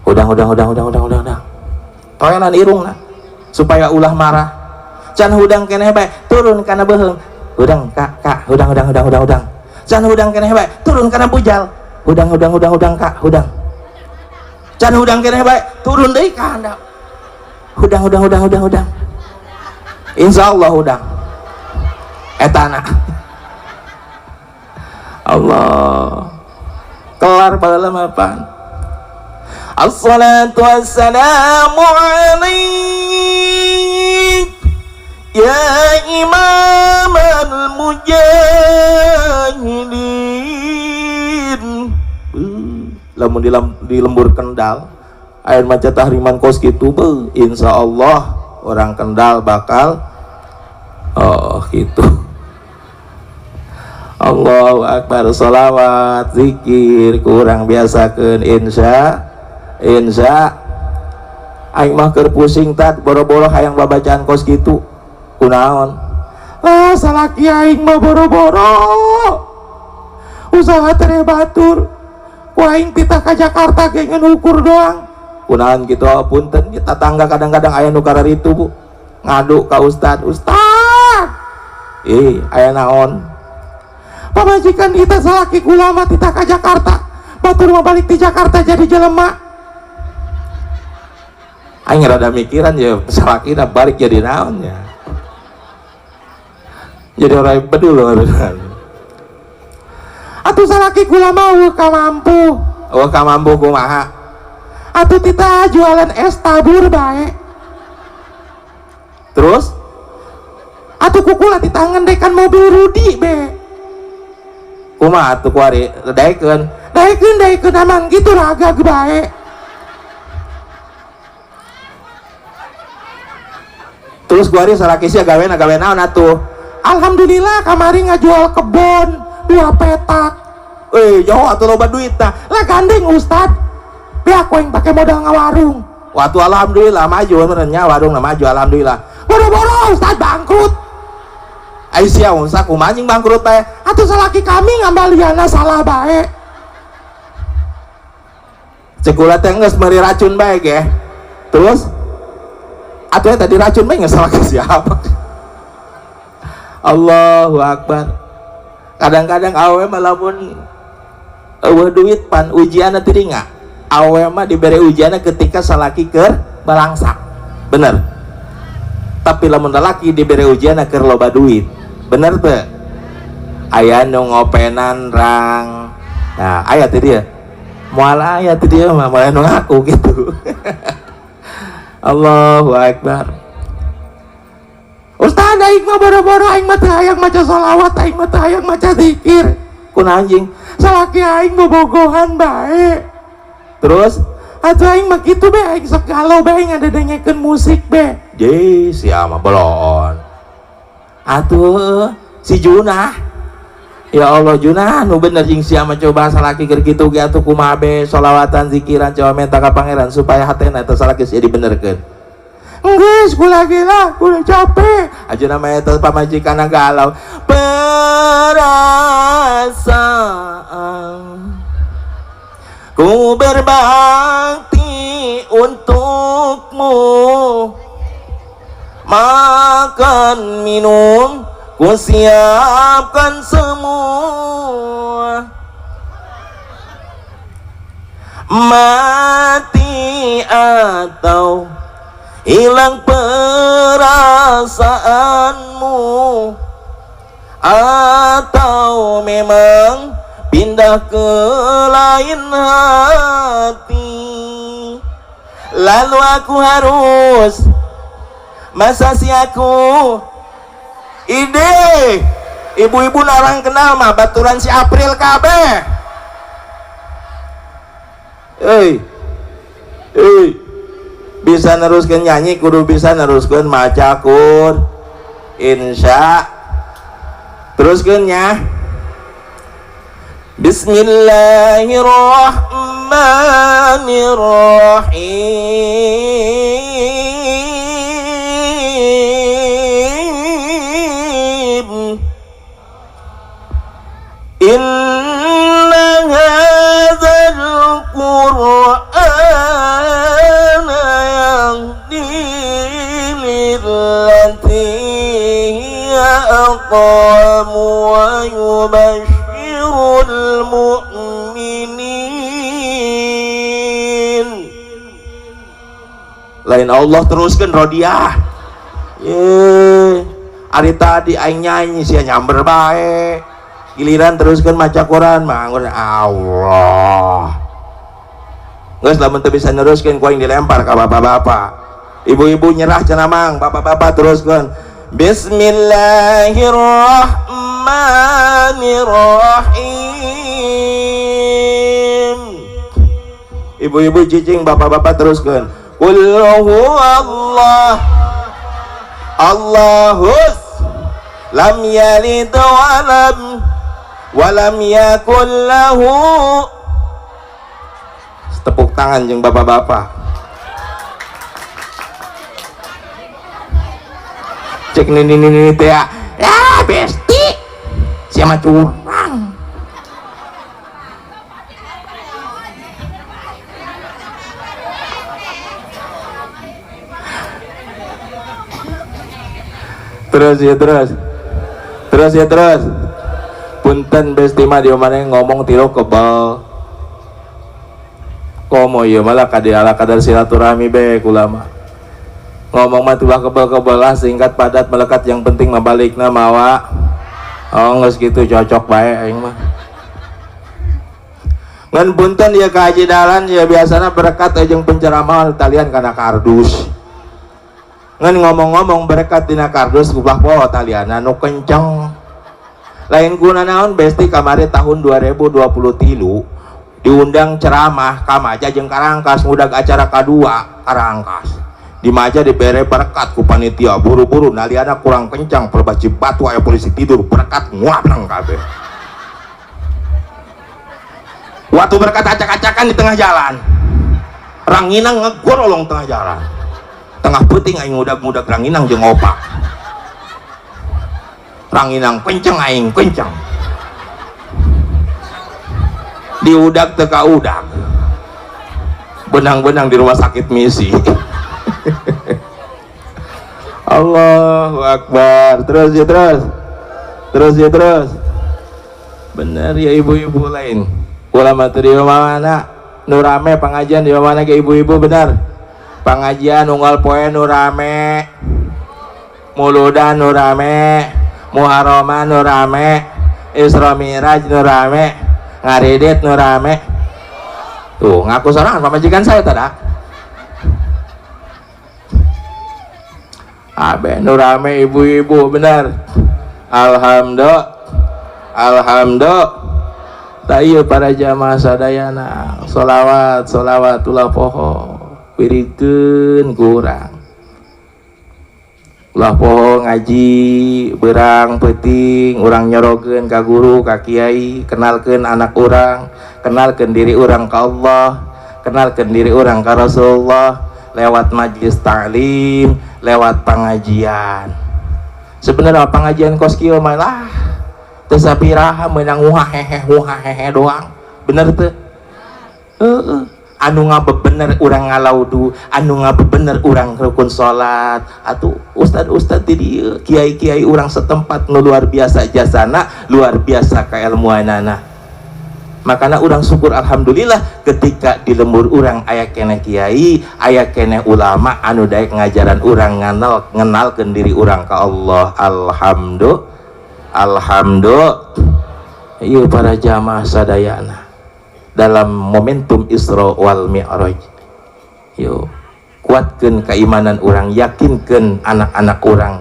Hudang hudang hudang hudang hudang hudang hudang. Toelan irungna supaya ulah marah. Can hudang keneh bae, turun kana beuheung. Hudang kak kak, hudang hudang hudang hudang hudang. Can hudang keneh bae, turun kana bujal. Hudang hudang hudang hudang kak, hudang. Can hudang keneh bae, turun deui ka handap. Hudang hudang hudang hudang hudang. Insyaallah hudang. Etana. Allah. Kelar baheula mah pan. Assalatu wassalamu alaik ya imamal mujahidin. Lamun di lembur Kendal air maca tahriman kos gitu, be, insya Allah orang Kendal bakal oh gitu. Allahu Akbar, salawat, zikir kurang biasakeun insya insya. Aing mah keur pusing tat boro-boro hayang babacaan kos gitu. Kunaon? Lah salaki aing mah boro-boro usaha tere batur. Ku aing titah ka Jakarta ge ngan ukur doang. Kunaon gitu, punten tetangga kadang-kadang aya nu kararitu bu. Ngadu ka ustad, ustad. Aya naon? Pamajikan kita salaki kula mah titah ka Jakarta. Batur mah balik di Jakarta jadi jelema. Aing rada mikiran ya salakina balik jadi naon ya. Jadi orang bedul harusnya. Atuh salaki kula mah eueuh ka mampu. Eueuh ka mampu kumaha? Atuh tita jualan es tabur bae. Terus? Atuh kukula tita ngendekan mobil Rudi be. Kumaha atuh kuari daekeun? Daekeun daekeun aman gitu ragag bae. Terus kuari salaki sia gawena gawe naon atuh? Alhamdulillah kamari ngajual kebon 2 petak. Jauh atuh loba duit tah. Lah gandeng ustad. Biar aku yang pakai modal ngawarung. Waktu alhamdulillah maju benernya warung maju alhamdulillah. Boro-boro ustad bangkrut. Aisyah ustad kumaha anjing bangkrut teh? Atuh salaki kami ngambaliana salah bae. Cek kula teh geus meuri racun bae ge. Terus atuh tadi racun bae geus salah siapa? Allahu Akbar. Kadang-kadang awewe mah lamun eueuh duit pan ujianna tiringa. Awewe mah dibere ujianna ketika salaki keur balangsak. Bener. Tapi lamun lalaki dibere ujianna keur loba duit. Bener teu? Aya nu ngopenan rang. Nah, aya teh dia. Moal aya teh dia mah moal nu ngaku gitu. Allahu Akbar. Ustaz aing mah boro-boro aing mah teu hayang maca sholawat, aing mah teu hayang maca zikir. Kunaon anjing? Salaki aing bobogohan bae. Terus atuh aing mah kitu be, aing sok galau bae ngadedengekeun musik be. Je sia mah bolon. Atuh si Junah. Ya Allah Junah nu bener jeung sia mah coba salaki keur kitu ge atuh kumaha be sholawatan zikiran coba minta ka pangeran supaya hatena eta salaki sia dibenerkeun. Geus kula gila, kula capek. Ajeuna mah eta pamajikanna galau. Perasaan ku berbakti untukmu, makan minum ku siapkan semua, mati atau hilang perasaanmu, atau memang pindah ke lain hati. Lalu aku harus, masa sih aku ide ibu-ibu narang kenal mah baturan si April kabeh. Hei, hei, bisa neruskeun nyanyi kudu bisa neruskeun maca Qur insya teruskeun nya. Bismillahirrahmanirrahim. Inna hadzal Qur'ana yahdi lillati hiya aqwam wa yubashshirul mu'minin. Lain Allah teruskan rodiah. Ye, ari tadi aing nyanyi sia nyamber bae. Giliran teruskan maca Quran mah Allah. Geus lamun teu bisa neruskeun ku aing dilempar ka bapak-bapak. Ibu-ibu nyerah cenah mang, bapak-bapak teruskeun. Bismillahirrahmanirrahim. Ibu-ibu cicing, bapak-bapak teruskeun. Qul huwallah Allahus lam yalid walam yakul lahu. Tepuk tangan jeung bapak-bapak. Cek nini-nini teh ya besti siapa curang. Terus ya terus, terus ya terus. Punten besti mah di mana ngomong tilu kebal. Komo ieu malah kade ala kadar silaturahmi be kulama. Ngomong mah tulah kebal-kebal lah, singkat padat melekat, yang penting mah balikna mawa. Oh geus kitu cocok bae aing mah. Ngan punten ya ka Haji Dahlan ya biasana berkat jeung penceramah talian kana kardus. Ngan ngomong-ngomong berkat dina kardus kubah poho taliana nu kenceng. Lain guna naon besti kamari tahun 2023 diundang ceramah ka Maja jeung Karangkas ngudag acara kadua Karangkas. Di Maja dibere berkat ku panitia buru-buru naliana kurang kencang perbaci batu aya polisi tidur berkat nguapnang kabeh. Waktu berkat acak-acakan di tengah jalan. Ranginang ngegorolong tengah jalan. Tengah peuting aing ngudag-ngudag ranginang jeung opak. Ranginang kenceng aing kenceng. Diudak teu kaudak. Benang-benang di rumah sakit misi. Allahu Akbar. Terus ya terus. Terus ya terus. Bener ya ibu-ibu lain. Ulama teu di mana? Nu rame pengajian di mana ke ibu-ibu bener. Pengajian unggal poe nu rame. Muludan nu rame, Muharraman nu rame, Isra Mi'raj nu rame, ngaridit nu rame. Tuh ngaku sorangan pamajikan saya tada. Abe nu rame ibu-ibu bener. Alhamdulillah. Alhamdulillah. Tayo para jamaah sadayana sholawat sholawat ulah poho wiridkeun kurang. Ulah poho ngaji berang peuting, urang nyorogeun ka guru, ka kiai, kenalkeun anak urang, kenalkeun diri urang ka Allah, kenalkeun diri urang ka Rasulullah lewat majlis ta'lim, lewat pengajian. Sebenarnya pengajian kos kieu mah lah teu sapiraha, meunang hehe hehe doang. Bener teu? Heeh. Anu ngabebener urang ngalaudu, anu ngabebener urang rukun salat atuh ustad-ustad di dieu, kiai-kiai urang setempat nu luar biasa jasana, luar biasa keilmuanana. Makana urang syukur alhamdulillah ketika di lembur urang aya keneh kiai, aya keneh ulama anu daek ngajaran urang ngenalkeun diri urang ka Allah. Alhamdulillah, alhamdulillah. Ieu para jamaah sadayana dalam momentum Isra wal Mi'raj, yuk kuatkan keimanan orang, yakinkan anak-anak orang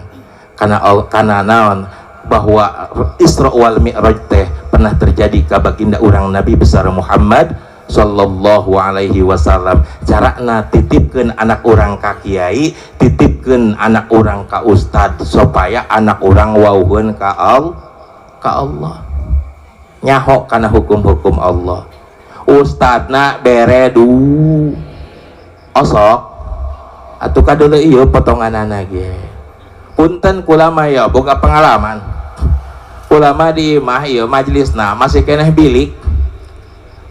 karena naon, bahwa Isra wal Mi'raj teh pernah terjadi ka baginda urang Nabi besar Muhammad sallallahu alaihi wasallam. Carana titipkeun anak urang ka kiai, titipkeun anak urang ka ustad, supaya anak urang wauheun ka Allah, nyaho kana hukum-hukum Allah. Ustadna bere du osok atuh kadeuleu ieu potonganana ge. Punten kula mah ya boga pengalaman, kula mah di imah ieu majelisna masih keneh bilik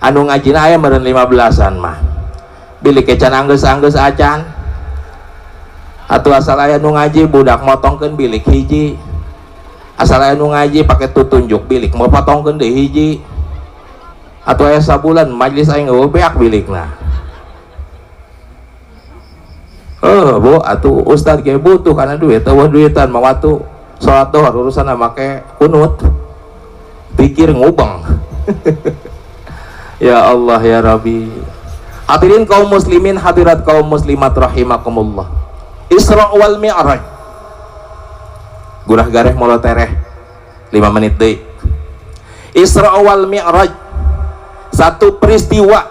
anu ngajina aya meureun 15-an mah, bilik can anggeus-anggeus acan atuh. Asal aya nu ngaji, budak motongkeun bilik hiji, asal aya nu ngaji pake tutunjuk bilik mau potongkeun deui hiji. Atau aya sabulan majelis aing eueuh, beak bilikna. Eh bu, atuh ustad ge butuh karena duit, eueuh duitan mah waktu salat dohor urusan make kunut pikir ngubeng. Ya Allah ya Rabbi. Hadirin kaum muslimin, hadirat kaum muslimat rahimakumullah. Isra wal Mi'raj, gurah gareh molotereh 5 menit deui. Isra wal Mi'raj satu peristiwa,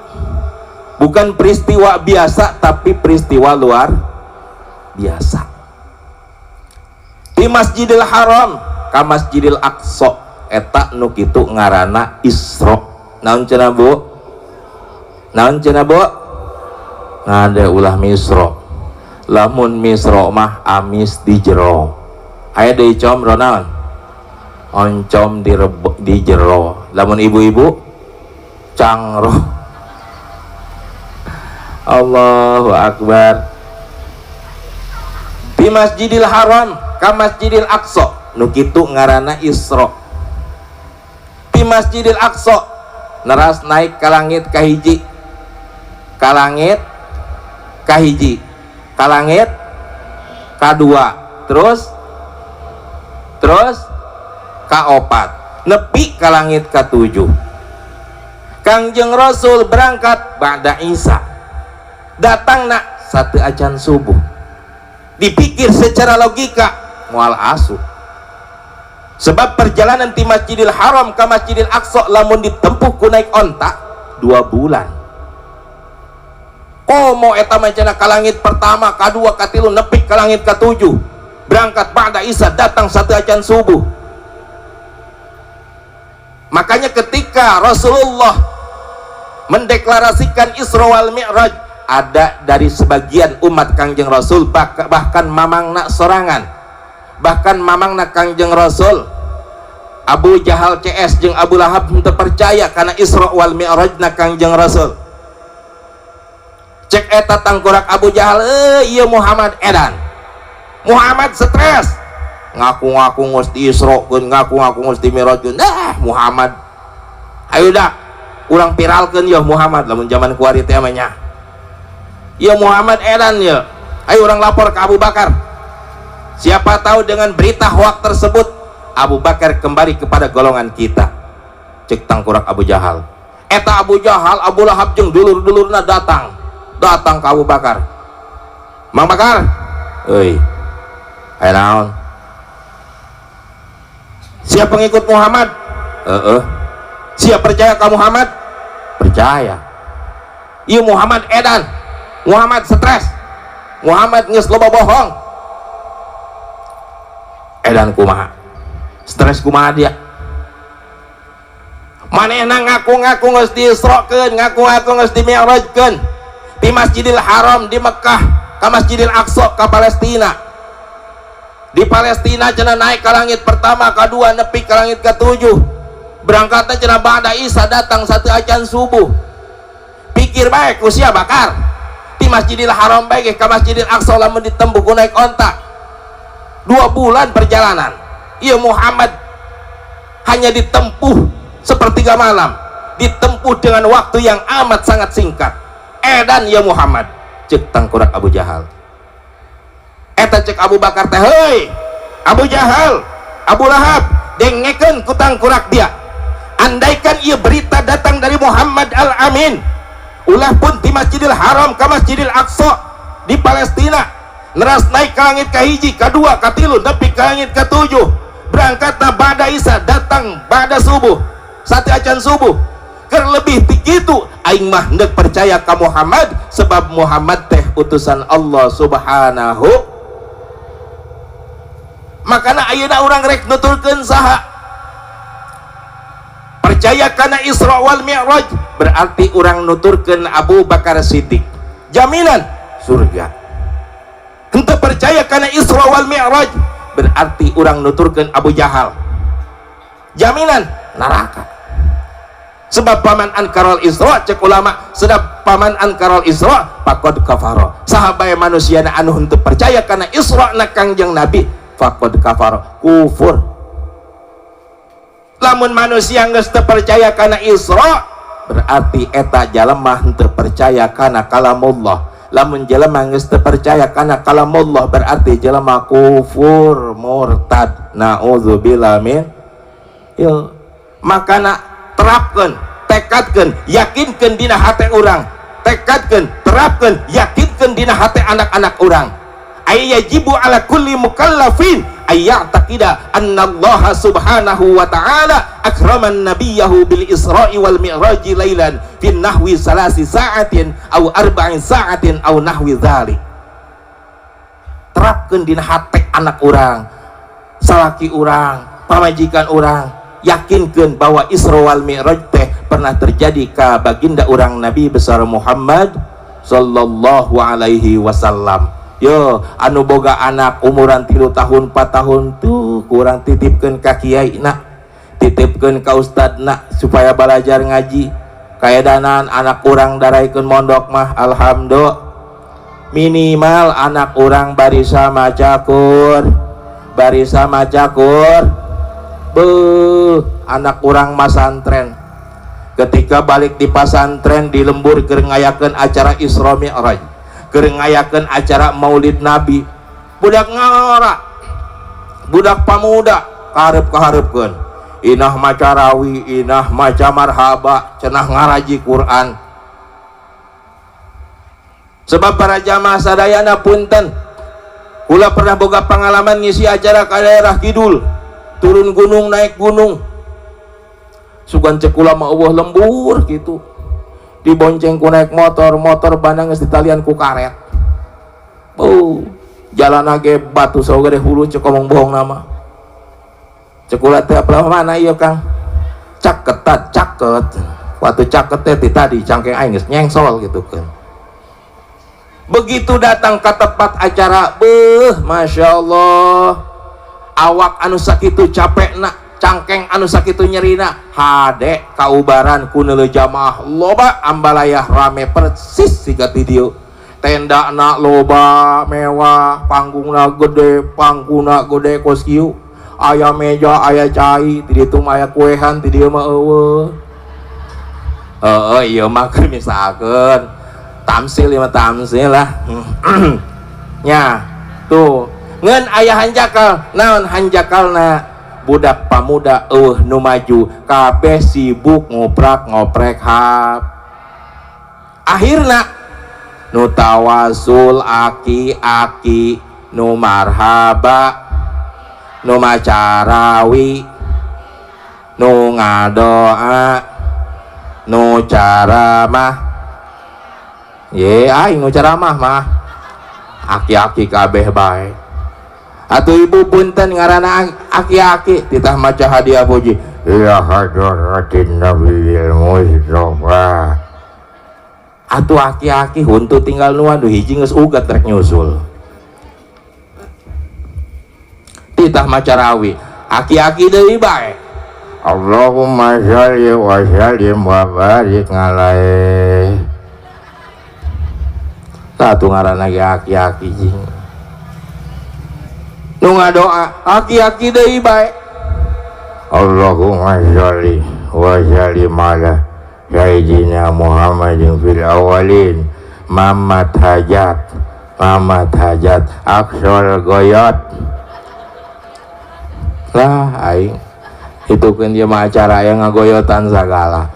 bukan peristiwa biasa tapi peristiwa luar biasa. Di Masjidil Haram ka Masjidil Aqsa, eta nu kitu ngaranna Isra. Naon cenah bu? Naon cenah bu? Ngade ulah misro, lamun misro mah amis di jero. Aya deui com naon? Oncom di jero. Lamun ibu-ibu cangro. Allahu Akbar. Di Masjidil Haram ka Masjidil Aqsa nu kitu ngaranna Isra. Di Masjidil Aqsa neras naik ka langit kahiji, ka langit kahiji, ka langit kadua, terus terus kaopat, nepi ka langit katujuh. Kangjeng Rasul berangkat ba'da Isya, datang nak satu acan subuh. Dipikir secara logika moal asup, sebab perjalanan di Masjidil Haram ke Masjidil Aqsa lamun ditempuh ku naik onta 2 bulan. Komo eta mah cenah ka langit pertama, kadua, katilu, nepi ka langit katujuh. Berangkat ba'da Isya, datang satu acan subuh. Makanya ketika Rasulullah mendeklarasikan Isra wal Mi'raj, ada dari sebagian umat Kangjeng Rasul, bahkan mamangna sorangan, bahkan mamangna Kangjeng Rasul Abu Jahal CS jeung Abu Lahab teu percaya karena Isra wal Mi'rajna Kangjeng Rasul. Cek eta tangkurak Abu Jahal, ieu Muhammad edan, Muhammad stres, ngaku-ngaku geus di Isra-keun, ngaku-ngaku geus di Mi'rajkeun. Nah Muhammad, ayo dah urang viralkeun ya Muhammad, lamun zaman kuari teh mah nya. Ya Muhammad edan ya, ayo urang lapor ke Abu Bakar. Siapa tahu dengan berita hoak tersebut Abu Bakar kembali kepada golongan kita. Cek tangkurak Abu Jahal. Eta Abu Jahal, Abu Lahab jeung dulur-dulurna datang, datang ke Abu Bakar. Mang Bakar, euy, aya naon? Siapa pengikut Muhammad? Heeh. Siapa percaya ke Muhammad? Percaya. Ieu Muhammad edan, Muhammad stres, Muhammad geus loba bohong. Edan kumaha, stres kumaha dia. Manehna ngaku-ngaku geus diisrokeun, ngaku-ngaku geus dimi'rajkeun di Masjidil Haram di Mekah ka Masjidil Aqsa ka Palestina. Di Palestina cenah naik ke langit pertama, kedua, nepi ke langit ketujuh. Berangkatnya cenah ba'da Isya, datang sateuacan subuh. Pikir baik usia bakar di Masjidil Haram baik ke Masjidil Aqsa, lamun ditempuh ku naik onta 2 bulan perjalanan. Iya, Muhammad hanya ditempuh sepertiga malam, ditempuh dengan waktu yang amat sangat singkat. Edan ya Muhammad, cek tangkurak Abu Jahal eta. Cek Abu Bakar teh, "Hei Abu Jahal, Abu Lahab, dengekeun ku tangkurak dia. Andaikan ia berita datang dari Muhammad Al-Amin, ulah pun di Masjidil Haram ke Masjidil Aqsa di Palestina, neras naik ke langit kahiji, kedua, katilu, nepi ke langit ketujuh, berangkatna ba'da Isya, datang ba'da subuh, sateuacan subuh, lebih begitu, aing mah hendak percaya ka Muhammad, sebab Muhammad teh utusan Allah Subhanahu." Makana ayeuna urang rek nuturkeun saha? Percaya kana Isra wal Mi'raj berarti urang nuturkeun Abu Bakar Siddiq, jaminan surga. Henteu percaya kana Isra wal Mi'raj berarti urang nuturkeun Abu Jahal, jaminan neraka. Sebab faman ankaral Isra, cek ulama, sebab faman ankaral Isra faqad kafara. Saha bae manusia anu henteu percaya kana Isra na Kangjeng Nabi, faqad kafara, kufur. Lamun manusia geus teu percaya kana Isra, berarti eta jalema henteu percaya kana kalamullah. Lamun jelema geus teu percaya kana kalamullah, berarti jelema kufur, murtad, naudzubillah min. Yo, makana terapkan, tekadkan, yakinkan dina hati urang, tekadkan, terapkan, yakinkan dina hati anak-anak urang. Ayyajibu ala kulli mukallafin ayya'taqida anna Allah Subhanahu wa ta'ala akraman nabiyahu bil Isra'i wal Mi'raji lailan fi nahwi salasi sa'atin au arba'in sa'atin au nahwi dzalik. Terapkan dina hati anak urang, salaki urang, pamajikan urang, yakinkan bahwa Isra wal Mi'raj teh pernah terjadi ka baginda urang Nabi besar Muhammad sallallahu alaihi wasallam. Yo, anu boga anak umuran 3 tahun, 4 tahun tuh kurang titipkan ka kiai nak, titipkan ka ustad nak, supaya belajar ngaji. Kaedanan anak urang daraikeun mondok mah alhamdulillah, minimal anak urang barisa maca kur, barisa maca kur. Beuh, anak urang masantren, ketika balik di pasantren di lembur keur ngayakeun acara Isra Mi'raj, keur ngayakeun acara Maulid Nabi, budak ngora, budak pamuda karep kaharepkeun, inah maca rawi, inah maca marhaba, cenah ngaraji Quran. Sebab para jamaah sadayana, punten, kula pernah boga pengalaman ngisi acara ke daerah kidul, turun gunung, naik gunung. Sugan cek kula mah euweuh lembur gitu, dibonceng ku naik motor, motor bandang geus ditalian ku karet. Oh, jalan ge batu sagede hulu, cek ngomong bohong nama. Cek kula teh, "Apa mana ieu, Kang?" "Caketat, caket." Waktu caket teh ti tadi cangkeng aing geus nyengsol gitu kan. Begitu datang ke tempat acara, beuh, masya Allah, awak anu sakitu capek nak, cangkeng anu sakitu nyerina, hade kaubaran ku neuleuh jamaah loba, ambalayah rame persis siga ti dieu, tenda na loba, mewah, panggungna gede, pangkuna gede kos kieu, aya meja, aya cai ti ditu mah, aya kuehan, ti dieu mah euweuh. Heeh, ieu mah keur misalkeun tamsil, ieu mah tamsil lah nya. Tuh ngeun aya hanjakal naon? Hanjakalna budak pamuda euweuh nu maju, kabeh sibuk ngoprak ngoprek hap. Akhirna nu tawasul aki-aki, nu marhaba, nu macarawi, nu ngadoa, nu caramah. Ye, aing nu ceramah mah aki-aki kabeh bae. Atuh ibu punten ngaranna aki-aki titah maca hadiah puji ya hadratin nabiyil mustafa. Atuh aki-aki huntu tinggal nu anu hiji geus ugat rek nyusul. Titah maca rawi aki-aki deui bae. Allahumma sholli wa sallim wa barik alaihi. Atuh ngaranna ge aki-aki jing. Nu ngadoa aki-aki deui bae. Allahumma sholli wa sallim ala sayyidina Muhammadin fil awwalin. Mamat hajat, mamat hajat, aksol goyot. Lah aing hitukeun ieu mah acara aya ngagoyotan sagala.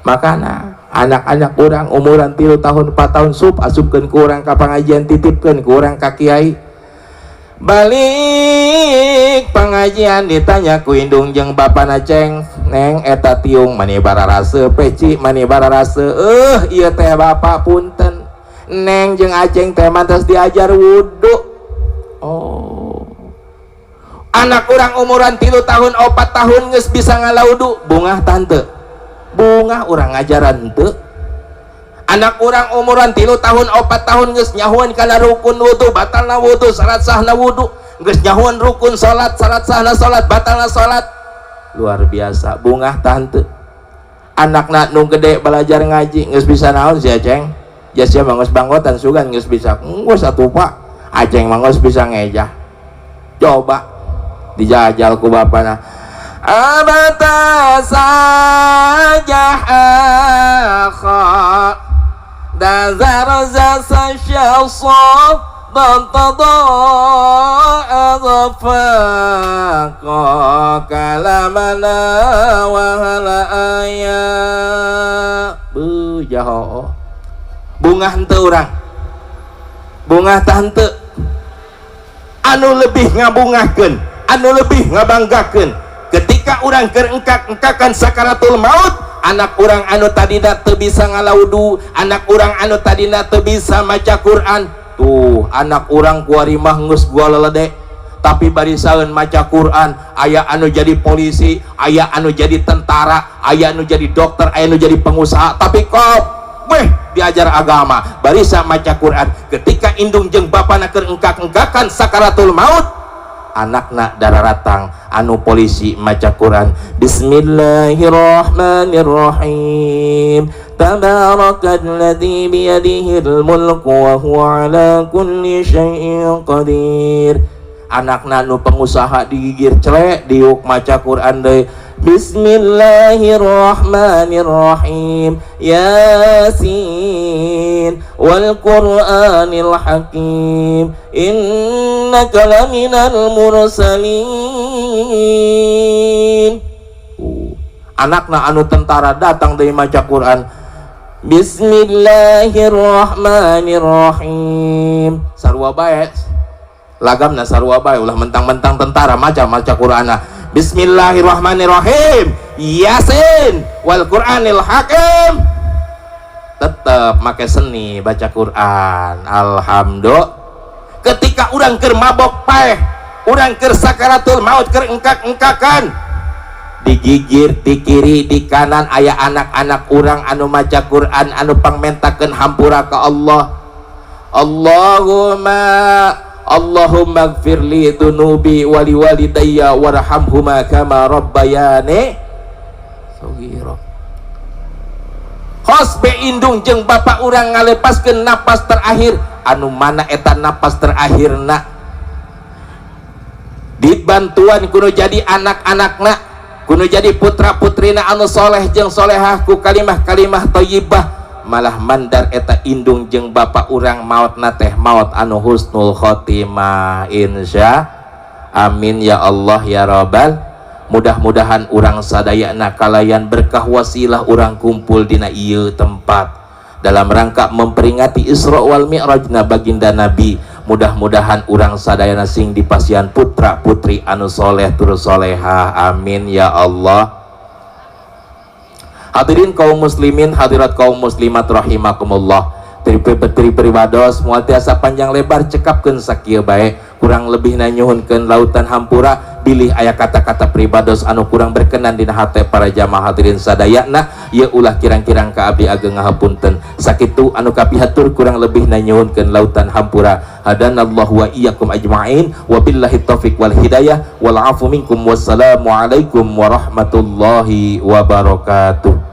Makana anak-anak urang umuran 3 tahun 4 tahun sup asupkeun ku urang ka pangajian, titipkeun ku urang ka kiai. Balik pengajian ditanya ku indung jeung bapana, ceng neng eta tiung mani bararase peci mani bararase ieu teh bapak punten neng jeung aceng teh mantas diajar wudu. Oh, anak urang umuran 3 tahun 4 tahun geus bisa ngalaudu, bungah tante, bungah urang ngajaran teu. Anak urang umuran 3 tahun 4 tahun geus nyahuan kana rukun wudu, batalna wudu, syarat sahna wudu, geus nyahuan rukun salat, syarat sahna salat, batalna salat. Luar biasa bungah tante. Anakna nu gede belajar ngaji geus bisa naon sia ceng? Ya sia mah geus banggotan sugan geus bisa. Geus atuh Pak, aceng mah geus bisa ngejah. Coba dijajal ku bapana. Abata sajah akha dazar zasa syasa dan tada'a dhafaqa kalamana wa hala aya. Beuh jaho. Bungah henteu urang. Bungah tah henteu. Anu lebih ngabungahkeun, anu lebih ngabanggakeun ketika urang keur engkak-engkakan sakaratul maut, anak urang anu tadina teu bisa ngalaudu, anak urang anu tadina teu bisa maca Quran. Tuh anak urang kuari mah geus gua lelede, tapi barisaeun maca Quran, aya anu jadi polisi, aya anu jadi tentara, aya anu jadi dokter, aya anu jadi pengusaha, tapi kabeh diajar agama, barisa maca Quran. Ketika indung jeung bapana keur engkak-engkakan sakaratul maut, anakna dararatang anu polisi maca Quran. Bismillahirrahmanirrahim. Tabarakalladzi biyadihil mulku wa huwa ala kulli syai'in qadir. Anakna nu pengusaha digigir celek diuk maca Quran deui. Bismillahirrahmanirrahim. Yasin wal Qur'anil Hakim. Innaka laminal mursalin. Anakna anu tentara datang deui maca Quran. Bismillahirrahmanirrahim. Sarua bae. Lagamna sarua bae ulah mentang-mentang tentara maca-maca Qur'anna. Bismillahirrahmanirrahim. Yasin wal Qur'anil Hakim. Tetep make seni baca Quran. Alhamdulillah. Ketika urang keur mabok paeh, urang keur sakaratul maut, keur engkak-engkakan, digigir di kiri di kanan aya anak-anak urang anu maca Quran, anu pangmentakeun hampura ka Allah. Allahumma gfirli dunubi wali walidayya warhamhuma kama rabbayani saghira. Hos be indung jeung bapak urang ngalepaskeun napas terakhir, anu mana eta napas terakhirna dibantuan kudu jadi anak-anakna, kudu jadi putra-putrina anu soleh jeung solehah ku kalimah-kalimah thayyibah. Malah mandar eta indung jeung bapak urang maotna teh maot anu husnul khotimah, insya amin ya Allah ya rabbal. Mudah-mudahan urang sadayana kalayan berkah wasilah urang kumpul dina ieu tempat dalam rangka memperingati Isra wal Mi'rajna baginda Nabi. Mudah-mudahan urang sadayana sing dipasihan putra putri anu soleh tur solehah, amin ya Allah. Hadirin kaum muslimin, hadirat kaum muslimat rahimakumullah. Tri pribados moal tiasa panjang lebar cekapkeun sakieu bae. Kurang lebih nyuhunkeun lautan hampura bilih aya kata-kata pribados anu kurang berkenan dina hate para jamaah hadirin sadayana. Ieu ulah kirang-kirang ka abdi ageng ngahapunten. Sakitu anu kapihatur, kurang lebih nyuhunkeun lautan hampura. Hadanallahu wa iyyakum ajmain, wabillahi taufik wal hidayah, wal afu minkum, wassalamu alaikum warahmatullahi wabarakatuh.